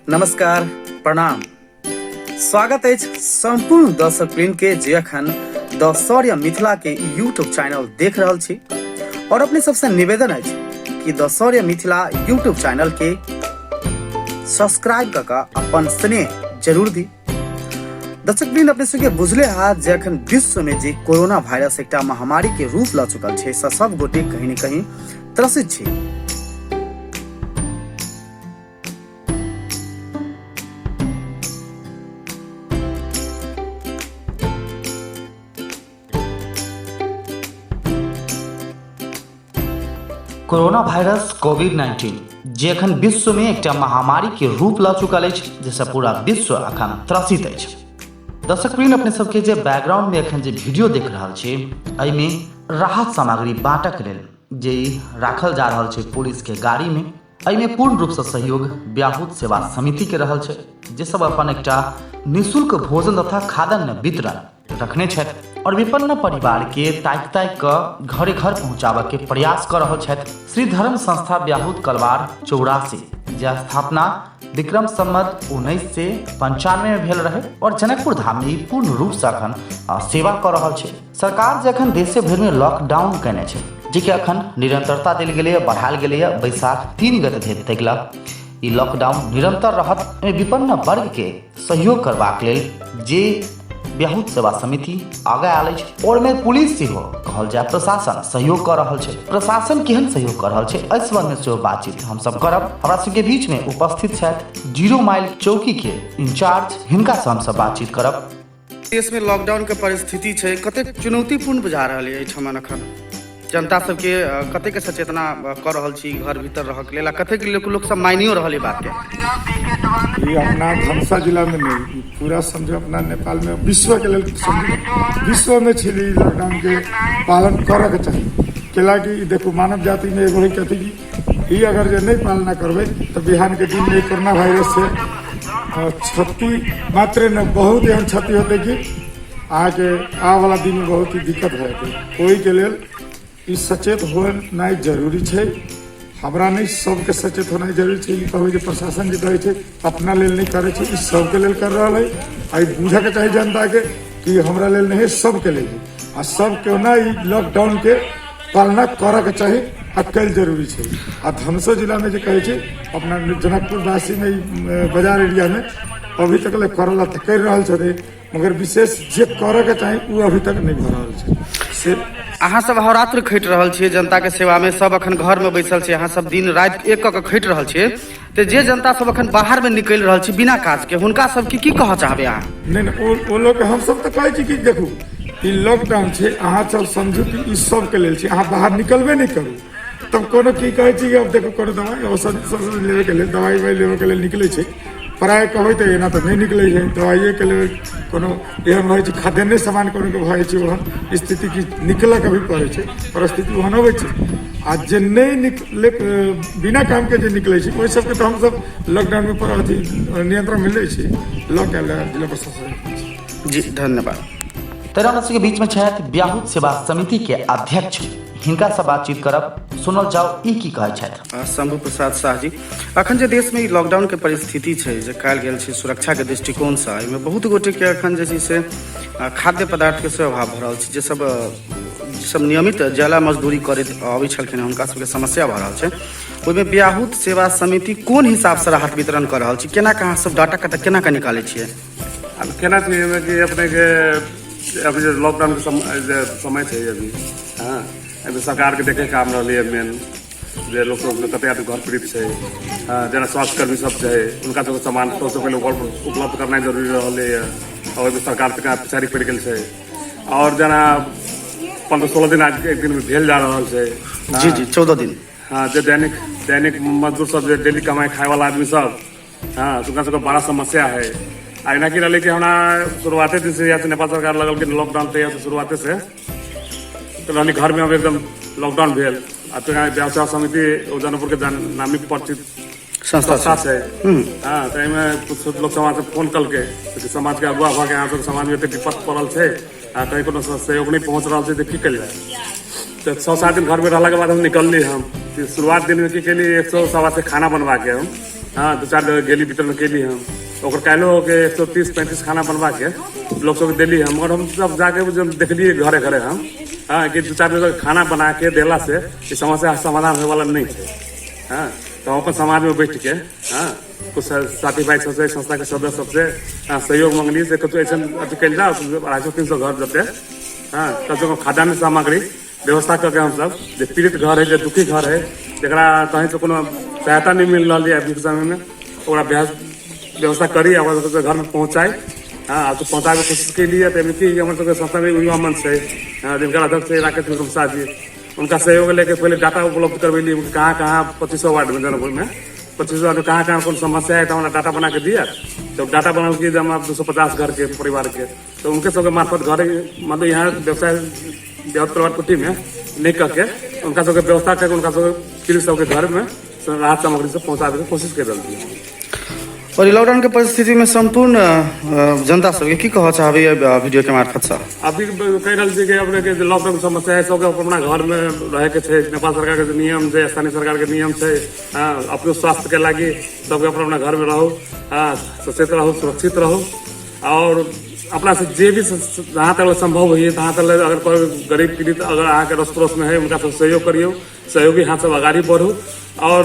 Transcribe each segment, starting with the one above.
नमस्कार, प्रणाम, स्वागत अछि संपूर्ण दर्शक वृंद के जे अखन द शौर्य मिथिला के यूट्यूब चैनल देख रहल छी और अपने सबसे निवेदन अछि कि द शौर्य मिथिला यूट्यूब चैनल के सब्सक्राइब कऽ कऽ अपन स्नेह जरूर दी। दर्शक वृंद, अपने सबके बुझले हाथ जे अखन विश्व में जे कोरोना वायरस एकटा महामारी के रूप लऽ चुकल छै, से सब गोटे कहीं ने कहीं त्रसित छी। कोरोना वायरस कोविड-19 जे अखन विश्व में एकटा महामारी के रूप ल चुकल अछि, जाहिसँ पूरा विश्व अखन त्रसित अछि। दर्शक वृंद, अपने सबके जे बैकग्राउंड में अखन जे वीडियो देख रहल छी, एहिमे राहत सामग्री बांटक लेल जे राखल जा रहल छै पुलिस के गाड़ी में, एहिमे पूर्ण रूपसँ सहयोग ब्याहुत सेवा समिति के रहल छै, जे सब अपन एकटा निःशुल्क भोजन तथा खाद्यान्न वितरण रखने छथि और विपन्न परिवार के ताकि ताकि कऽ घरे घर पहुंचाबऽ के प्रयास कऽ रहल छथि। श्री धर्म संस्था ब्याहुत कलवार 84, जे स्थापना विक्रम संवत 1995 में भेल रहे और जनकपुर धाम में ई पूर्ण रूप से अखन सेवा कऽ रहल छै। सरकार जे अखन देशे भरि में लॉकडाउन कयने छै, जेकि अखन निरंतरता देल गेलैए, बढ़ायल गेलैए, बैसाख 3 गते धरि तक ई लॉकडाउन निरंतर रहत। एहिमे विपन्न वर्ग के सहयोग करबाक लेल जे ब्याहुत सेवा समिति आगा आयल अछि और में पुलिस सेहो कहल जाय प्रशासन सहयोग कऽ रहल छै। प्रशासन केहन सहयोग कऽ रहल छै एहि संबंध में सेहो बातचीत हम सब करब। हमरा सबके बीच में उपस्थित छथि 0 माइल चौकी के इंचार्ज, हिनका से हम सब बातचीत करब। देश में लॉकडाउन के परिस्थिति छै, कतेक चुनौतीपूर्ण बुझा रहल अछि एहिठमन अखन जनता सबके, कतेक सचेतना कऽ रहल छी घर भीतर रहक लेल आ कतेक लोक सब मानियो रहल ई बात के? ये अपना धनुषा जिला में नहीं, पूरा समझो अपना नेपाल में, विश्व के लेल समझो, विश्व में छै ई लॉकडाउन के पालन करऽ के चाही। कैला कि देखू मानव जाति में एगो है कथी कि ई अगर जे नहीं पालना करबै तऽ बिहान के दिन में कोरोना वायरस से क्षति मात्र न बहुत एहन क्षति होतै कि अहाँके आबऽ वाला दिन में बहुत ही दिक्कत भए जेतै। ओहिके लेल ई सचेत होनाइ जरूरी छै। हमरा नहि, सबके सचेत होनाइ जरूरी छै। ई कहबै जे प्रशासन जे कहै छै अपना लेल नहि करै छै, ई सबके लेल कर रहल है। आ ई बुझऽके चाही जनताके कि हमरा लेल नहि है, सबके लेल है। आ सबके ओना ई लॉकडाउन के पालना करऽके चाही आ कैल जरूरी छै। आ धनुषो जिलामे जे कहै छै अपना जनकपुरवासीमे ई बाजार एरियामे अभी तक ले करल तऽ करि रहल छथिन, मगर विशेष जे करऽ के चाही ओ अभी तक नहि भऽ रहल छै। से अहाँ सब अहोरात्र खटि रहल छियै जनता के सेवा में, सब अखन घर में बैसल छै, अहाँ सब दिन राति एक कऽ के खटि रहल छियै, तऽ जे जनता सब अखन बाहर में निकलि रहल छै बिना काज के, हुनका सबके की कहऽ चाहबै अहाँ? नहि नहि, ओ लोक हम सब तऽ कहै छी कि देखू ई लॉकडाउन छै, अहाँ सब समझू कि ई सबके लेल छै, अहाँ बाहर निकलबे नहि करू तब कोनो की कहै छी कि अब देखू कोनो दवाइ औषध लेबेके लेल, दवाइ उवाइ लेबेके लेल निकलै छै प्राय कहबै तऽ एना तऽ नहि निकलै छै। दवाइएके लेल कोनो एहन भऽ जाइ छै, खाद्यान्ने सामान कोनोके भऽ जाइ छै, ओहन स्थिति कि निकलऽके भी पड़ै छै, परिस्थिति ओहन अबै छै। आ जे नहि निकले, बिना कामके जे निकलै छै, ओहि सबके तऽ हमसब लॉकडाउनमे पर अथी नियंत्रण मिलै छै लऽ के जिला प्रशासन। जी धन्यवाद। तैरा हमरा सबके बीचमे छथि ब्याहुत सेवा समिति के अध्यक्ष, हिनका से बातचीत करब, सुनल जाओ ई की कहै छथि। शंभू प्रसाद शाह जी, अखन जे देशमे ई लॉकडाउन के परिस्थिति छै जे कयल गेल छै सुरक्षा के दृष्टिकोणसँ, एहिमे बहुत गोटेके अखन जे छै से खाद्य पदार्थके सेहो अभाव भऽ रहल छै। जे सब नियमित जला मजदूरी करैत अबै छलखिन हँ, हुनका सबके समस्या भऽ रहल छै। ओहिमे ब्याहुत सेवा समिति कोन हिसाबसँ राहत वितरण कऽ रहल छै? केना कऽ अहाँ सब डाटा कतऽ केना कऽ निकालै छियै? आब केना छै एहिमे कि अपनेके अभी जे लॉकडाउनके समय जे समय छै अभी, हँ, एहिमे सरकारके देखैके काम रहलैए मेन जे लोक सब कते आदमी घर पीड़ित छै, हँ, जेना स्वास्थ्यकर्मी सब छै, हुनका सबके सामान सबसँ पहिले उपलब्ध करनाइ जरूरी रहलैए। ओहिमे सरकार तऽ पिछाड़ी पड़ि गेल छै। आओर जेना 15-16 दिन आज एक दिन भेल जा रहल छै। जी जी, 14 दिन। हँ, जे दैनिक दैनिक मजदूर सब जे डेली कमाइ खाय वाला आदमी सब, हँ, हुनका सबके बड़ा समस्या है। आ एना की रहलै कि हमरा शुरुआते दिन से यहाँ नेपाल सरकार लगल कि लॉकडाउन तऽ यहाँ शुरुआते से तऽ रहली घरमे। अब एकदम लॉकडाउन भेल आ तऽ यहाँ सेवा समिति जनकपुर के नामी परिचित संस्था छै। हँ, तऽ एहिमे कुछ लोक समाज से फोन कलकै कि समाजके अगुआ भऽ के अहाँ सब समाजमे एते विपद पड़ल छै आ कहीं कोनो सहयोग नहि पहुँच रहल छै, तऽ की कयल जाय? तऽ 6-7 दिन घरमे रहलाके बाद हम निकलली। हम शुरुआत दिनमे की केली, 100 125 खाना बनवा के हम हँ, दू चारि जगह गेली, वितरण केली हम। ओकर काल्हिओ के 130-35 खाना बनवा के लोक सबके देली हम। मगर हम सब जाके जब देखलिए घरे घरे हम, हँ, कि दू चारि जगह खाना बना के देला से ई समस्या समाधान होय वाला नहि छै। हँ, तऽ हम अपन समाजमे बैठ के, हँ, कुछ साथी भाई सबसे, संस्था के सदस्य सबसे सहयोग मंगली से कतौ अइसन अथी कयल जाओ, 250-300 घर जते, हँ, कम से कम खाद्यान्न सामग्री व्यवस्था कऽ के हमसब जे पीड़ित घर है, जे दुखी घर है, जकरा कहीं से कोनो सहायता नहि मिल रहल यऽ अभीके समयमे, ओकरा व्यवस्था करी आ ओकरा सबके घरमे पहुँचाइ। हँ, तऽ पहुँचाबैके कोशिश केलियै। तऽ एहिमे की हमर सबके संस्थामे युवा मंच छै, जिनकर अध्यक्ष छै राकेश विक्रम शाह जी, उनका सहयोग लेके पहिले डाटा उपलब्ध करबेली, कहाँ कहाँ 2500 वार्डमे, जनकपुरमे 2500 वार्डमे कहाँ कहाँ कोन समस्या है, तऽ हमरा डाटा बना के दिअ। तऽ डाटा बनल कि जे हमरा 250 घरके परिवारके, तऽ उनके सबके मार्फत घर, मतलब यहाँ व्यवसाय देहात परिवार कुटीमे नहि कऽ के उनका सबके व्यवस्था करके उनका सबके पीड़ित सबके घरमे राहत सामग्री सब पहुँचाबैके कोशिश कर रहल छी। और लॉकडाउन के परिस्थिति में संपूर्ण जनता सबके की कहऽ चाहबै वीडियो के मार्फत से? अभी कहि रहल छी कि अपने के लॉकडाउन समस्या है, सबके अपना घर में रहे के छै। नेपाल सरकार के नियम छै, स्थानीय सरकार के नियम छै, अपनो स्वास्थ्य के लागी सबके अपना अपना घर में रहू, सचेत रहू, सुरक्षित रहू और अपना से जे भी जहाँ तक संभव होइए तहाँ तक अगर कोई गरीब पीड़ित अगर अहाँके अड़ोस पड़ोसमे है, हुनका सब सहयोग करियौ, सहयोगी हाथ सब अगाडि बढ़ू। और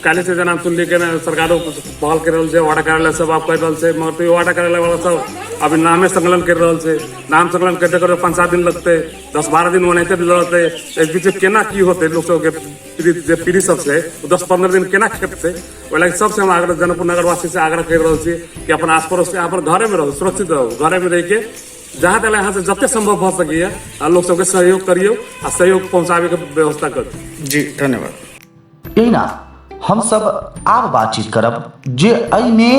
काल्हि से जेना सुनलियै कि सरकारो पहल करि रहल छै, वार्ड कार्यालय सब आब करि रहल छै, मगर तैयो वार्ड कार्यालय वाला सब अभी नामे संकलन करि रहल छै। नाम संकलन करते करते 5-7 दिन लगतै, 10-12 दिन ओनाहिते लगतै। एहि बीच केना की होतै? लोक सबके पीड़ित जे पीड़ित सब छै ओ 10-15 दिन केना खेपतै? ओहि लागि सबसे हम आग्रह जनकपुर नगरवासी से आग्रह करि रहल छी कि अपन आस पड़ोस के अपन घरेमे रहू, सुरक्षित रहू, घरेमे रहिके जहाँ तक अहाँ से जते संभव भऽ सकैए आ लोक सबके सहयोग करियौ आ सहयोग पहुँचाबैके व्यवस्था करू। जी धन्यवाद। एहिना हमसब आब बातचीत करब जे एहिमे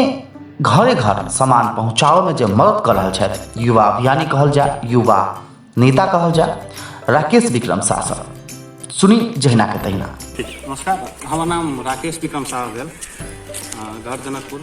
घरे घर सामान पहुँचाबऽमे जे मदद कऽ रहल छथि, युवा अभियानी कहल जाय, युवा नेता कहल जाय, राकेश विक्रम शाह सर। सुनी जहिना के तहिना। नमस्कार, हमर नाम राकेश विक्रम शाह भेल, घर जनकपुर,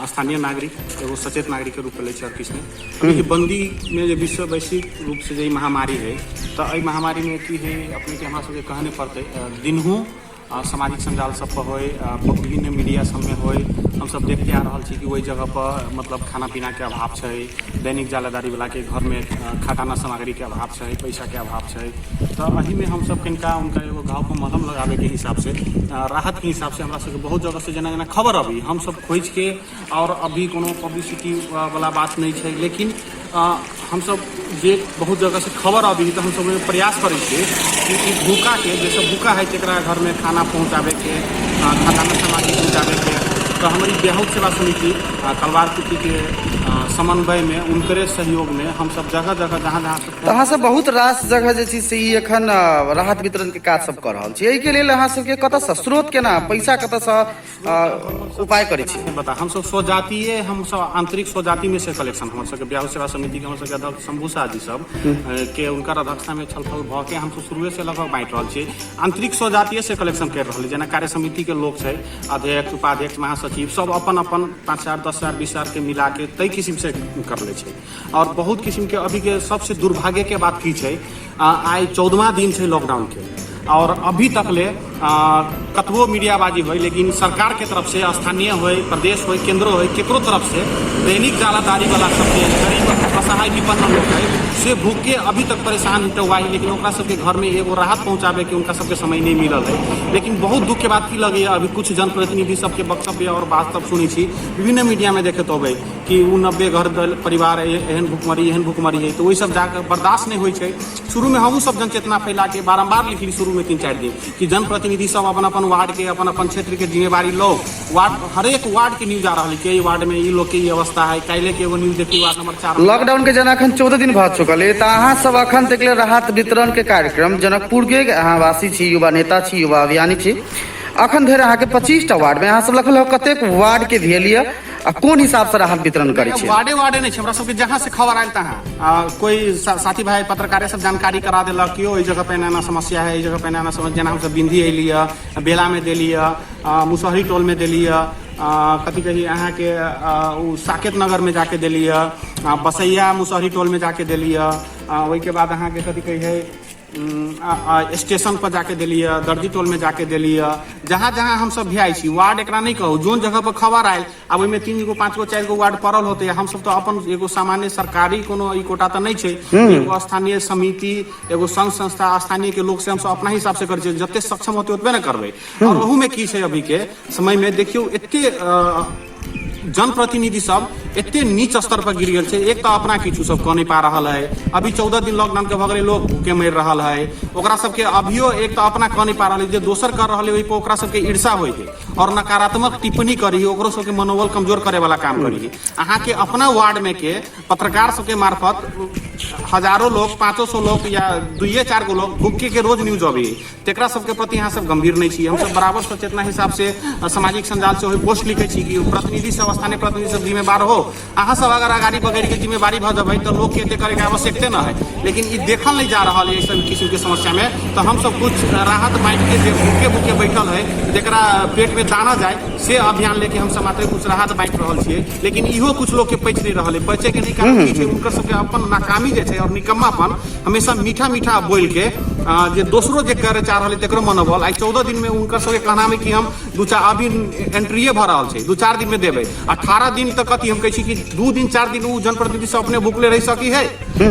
स्थानीय नागरिक, एगो सचेत नागरिक के रूपमे लै छी। आओर किछु नहि। बंदी में जे विश्व वैश्विक रूप से जे महामारी है, तऽ एहि महामारी में की है अपने के हमरा सबके कहने पड़तै, दिनहु सामाजिक सञ्जाल सब पर होइ, विभिन्न मीडिया सबमे होइ, हमसब देखते आ रहल छी कि ओहि जगह पर मतलब खाना पीनाके अभाव छै, दैनिक जालादारीवलाके घरमे खटाना सामग्रीके अभाव छै, पैसाके अभाव छै। तऽ एहिमे हमसब कनिका हुनका एगो घावपर मलहम लगाबैके हिसाबसँ, राहतके हिसाबसँ, हमरा सबके बहुत जगहसँ जेना जेना खबर अबै, हमसब खोजिके, आओर अभी कोनो पब्लिसिटी वाला बात नहि छै, लेकिन हमसब जे बहुत जगहसँ खबर अबै तऽ हमसब ओहिमे प्रयास करै छियै कि ई भूखाके, जे सब भूखा हइ तकरा घरमे खाना पहुँचाबैके, खाना सामग्री पहुँचाबैके। तऽ हमर ई बेहुत सेवा समिति कलवार कुटीके समन्वयमे, हुनकरे सहयोगमे हमसब जगह जगह जहाँ जहाँ। तऽ अहाँ सब बहुत रास जगह जे छै से ई एखन राहत वितरणके काज सब कऽ रहल छी। एहिके लेल अहाँ सबके कतऽसँ स्रोत, केना पैसा कतऽसँ उपाय करै छी? बता, हमसब स्वजातीय, हमसब आंतरिक स्वजाति में से कलेक्शन, हमर सबके ब्याह सेवा समिति के हमर सबके अध्यक्ष शंभू शाह जी सब के उनकर अध्यक्षता में छलफल भऽ के हमसब शुरुए से लगभग बांटि रहल छी। आंतरिक स्वजातीय से कलेक्शन कर रहल छी। जेना कार्य समिति के लोक छै, अध्यक्ष, उपाध्यक्ष, महासचिव सब अपन अपन 5,000, 10,000, 20,000 के मिला के तै किस्म से कर ले छै। और बहुत किस्म के अभी के सबसे दुर्भाग्य के बात की छै, आइ 14वां दिन छै लॉकडाउन के और अभी तक ले कतबो मीडियाबाजी होय, लेकिन सरकार के तरफ से, स्थानीय होय, प्रदेश होय, केंद्रो होय, केकरो तरफ से दैनिक जालादारी वाला सबके, गरीब असहाय विपन्न लोग है से भूख के अभी तक परेशान होते हुआ है, लेकिन ओकरा सबके घर में एगो राहत पहुंचाबे के उनका सबके समय नहीं मिलल है। लेकिन बहुत दुख के बात की लगैए, अभी कुछ जनप्रतिनिधि सबके वक्तव्य और बात सब सुनै छी, विभिन्न मीडिया में देखैत होबै कि ओ 90 घर परिवार एहन भुखमरी, एहन भुखमरी है, तऽ ओहि सब जाके बर्दाश्त नहि होइ छै। शुरूमे हमहूँ सब जनचेतना फैला के बारम्बार लिखली शुरूमे 3-4 दिन कि जनप्रतिनिधि सब अपन अपन वार्ड के, अपन अपन क्षेत्र के जिम्मेवारी लो। वार्ड, हरेक वार्ड के न्यूज आ रहल है कि एहि वार्ड में ई लोग के ई अवस्था है। काल्हि के एगो न्यूज देखी वार्ड नंबर 4। लॉकडाउन के जेना अखन 14 दिन भऽ चुकल अइ, तऽ अहाँ सब अखन तक ले राहत वितरण के कार्यक्रम, जनकपुर के अहाँ वासी छी, युवा नेता छी, युवा अभियानी छी, अखन धरि अहाँके 25टा वार्ड में अहाँ सब लगभग लगभग कतेक वार्ड के भेल यऽ आ कोन हिसाब से राहत वितरण करै छियै? वार्डे वार्डे नहि छै, हमरा सबके जहाँ से खबर आयल तहाँ कोई साथी भाई पत्रकारे सब जानकारी करा देलक कि एहि जगह पे एना एना समस्या है, एहि जगह पे एना एना समस्या। जेना हमसब बिंदी अयली यऽ, बेला में देली यऽ, मुसहरी टोल में देली यऽ, कथी कही अहाँके, ओ साकेत नगर में जाके देली यऽ, बसैया मुसहरी टोल में जाके देली यऽ। ओहिके बाद अहाँके कथी कही है, स्टेशन पर जाके देलियै, दर्जी टोल में जाके देलियै, जहाँ जहाँ हमसब भ्याइ छी। वार्ड एकरा नहि कहू, जोन जगह पर खबर आयल, आब ओहिमे 3 गो 5 गो 4 गो वार्ड पड़ल होतै। हमसब तऽ अपन एगो सामान्य सरकारी कोनो ई कोटा तऽ नहि छै, एगो स्थानीय समिति, एगो संघ संस्था स्थानीय के लोक से हमसब अपना हिसाब से करै छियै, जते सक्षम होतै ओतबे ने करबै। और ओहू में की छै, अभी के समय में देखियौ एते जनप्रतिनिधि सब एते नीच स्तर पर गिर गेल छै। एक तऽ अपना किछु सब कऽ नहि पा रहल है, अभी 14 दिन लॉकडाउन के भऽ गेलै, लोग भूखे मरि रहल है। ओकरा सबके अभियो एक तऽ अपना कऽ नहि पा रहल है, जे दोसर कर रहल है ओहि पर ओकरा सबके ईर्षा होइ है और नकारात्मक टिप्पणी करी, ओकरो सबके मनोबल कमजोर करे वाला काम करी। अहाँके अपना वार्ड में के पत्रकार सबके मार्फत हजारों लोग, 500 लोग या 2-4 गो लोग भूखे के रोज न्यूज अभी, तेकरा सबके प्रति अहाँ सब गंभीर नहीं छी। हमसब बराबर सचेतना हिसाब से सामाजिक संजाल से पोस्ट लिखे छी कि प्रतिनिधि सब, स्थानीय प्रतिनिधि सब जिम्मेवार हो। अहाँ सब अगर अगाड़ी बगैर के जिम्मेवारी भऽ जेबै तऽ लोग के एते करे के आवश्यकते न है। लेकिन ई देखल नहीं जा रहल है सब किस्म के समस्या में, तो हम सब कुछ राहत बांटि के जे भूखे भूखे बैठल है, जकरा पेट में दाना जाए, से अभियान लेके हम सब मात्र कुछ राहत बांटि रहल छियै। लेकिन इहो कुछ लोग के पचि नहीं रहल है। पचे के नहीं कारण की छै, हुनकर सबके अपन नाकामी जे छै और निकम्मापन, हमेशा मीठा मीठा बोल के जे दोसरो जे करे चाह रहल है तेकरो मनोबल। आइ 14 दिन में हुनकर सबके कहना में कि हम 2-4 अभी एंट्रीए भऽ रहल छै, 2-4 दिन में देबै। 18 दिन तक कथी, हम कहै छी कि 2 दिन 4 दिन ओ जनप्रतिनिधि सब अपने भुखले रहि सकी है।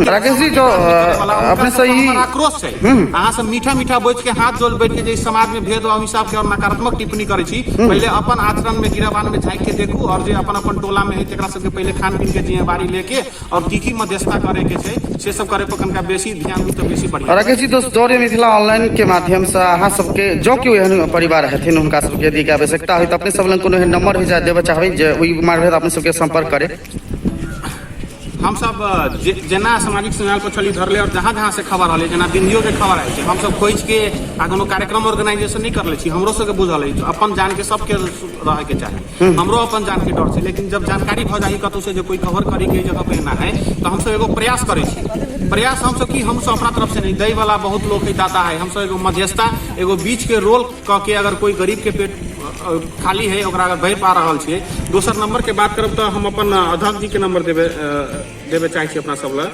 राकेश जी, जो अपने से ही आक्रोश छै, अहाँ सब मीठा मीठा बोझ के हाथ जोड़ बैठ के जे समाज में भेदभाव हिसाब के और नकारात्मक टिप्पणी करै छी, पहिले अपन आचरण में गिरबान में झाँकि के देखू। और जे अपन अपन टोला में है तेकरा सबके पहिले खान पीन के जिम्मेवारी लेके और की की मध्यस्थता करे के छै से सब करे पर कनिका बेसी ध्यान दू तऽ बेसी बढ़िया। राकेश जी, दोस्त दौड़े मिथिला ऑनलाइन के माध्यम से अहाँ सबके जो केओ एहन परिवार हेथिन, हुनका सबके यदि के आवश्यकता होइ तऽ अपने सब लग कोनो एहन नंबर होइ जाय देबऽ चाहबै जे ओहि मार्फत अपने सबके संपर्क करे? हमसब जेना सामाजिक संजाल पर छली धरले और जहाँ जहाँ से खबर रहलै, जेना बिंदियो के खबर आयल छै, हमसब खोजि के आ कोनो कार्यक्रम ऑर्गेनाइजेशन नहि करले छी। हमरो सबके बुझल अछि अपन जान के सबके रहे के चाही, हमरो अपन जान के डर छै। लेकिन जब जानकारी भऽ जाइ कतौ से जे कोई कवर करे के जगह पे एना है, तऽ हमसब एगो प्रयास करै छी। प्रयास हमसब की, हमसब अपना तरफ से नहीं, दै वाला बहुत लोग है, दाता है। हमसब एगो मध्यस्थता, एगो बीच के रोल कऽ के अगर कोई गरीब के पेट खाली है, ओकरा अगर भरि पा रहल छियै। दोसर नंबर के बात करब तऽ हम अपन अध्यक्ष जी के नंबर देबे देबे चाहै छी अपना सब लग।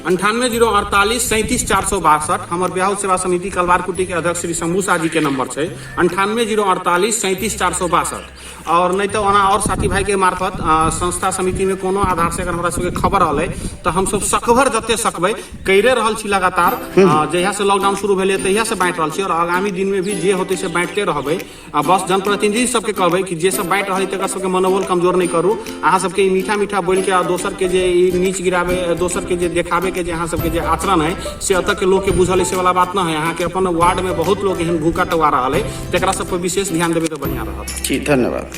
98 048 37 462 हमर ब्याह सेवा समिति कलवारकुटी के अध्यक्ष श्री शंभू शाह जी के नंबर छै, 98 048 37 462। और नहीं तो ओना और साथी भाई के मार्फत संस्था समिति में कोनो आधार से अगर हमरा सबके खबर रहलै तऽ हमसब सकभर जते सकबै कइरे रहल छी लगातार। जहिया से लॉकडाउन शुरू भेलै तहिया से बांटि रहल छी और आगामी दिन में भी जे होतै से बांटिते रहबै। आ बस जनप्रतिनिधि सबके कहबै कि जे सब बांटि रहल है तकर सबके मनोबल कमजोर नहि करू। अहाँ सबके ई मीठा मीठा बोलि के आ दोसर के जे ई नीच गिराबे, दोसर के जे देखाबे के जे अहाँ सबके जे आचरण है से एतऽ के लोग के बुझल है से वाला बात न है। अहाँ के अपन वार्ड में बहुत लोग एहन भूखा टौआ रहल है, तकरा सब पर विशेष ध्यान देबै तऽ बढ़िया रहत। जी, धन्यवाद।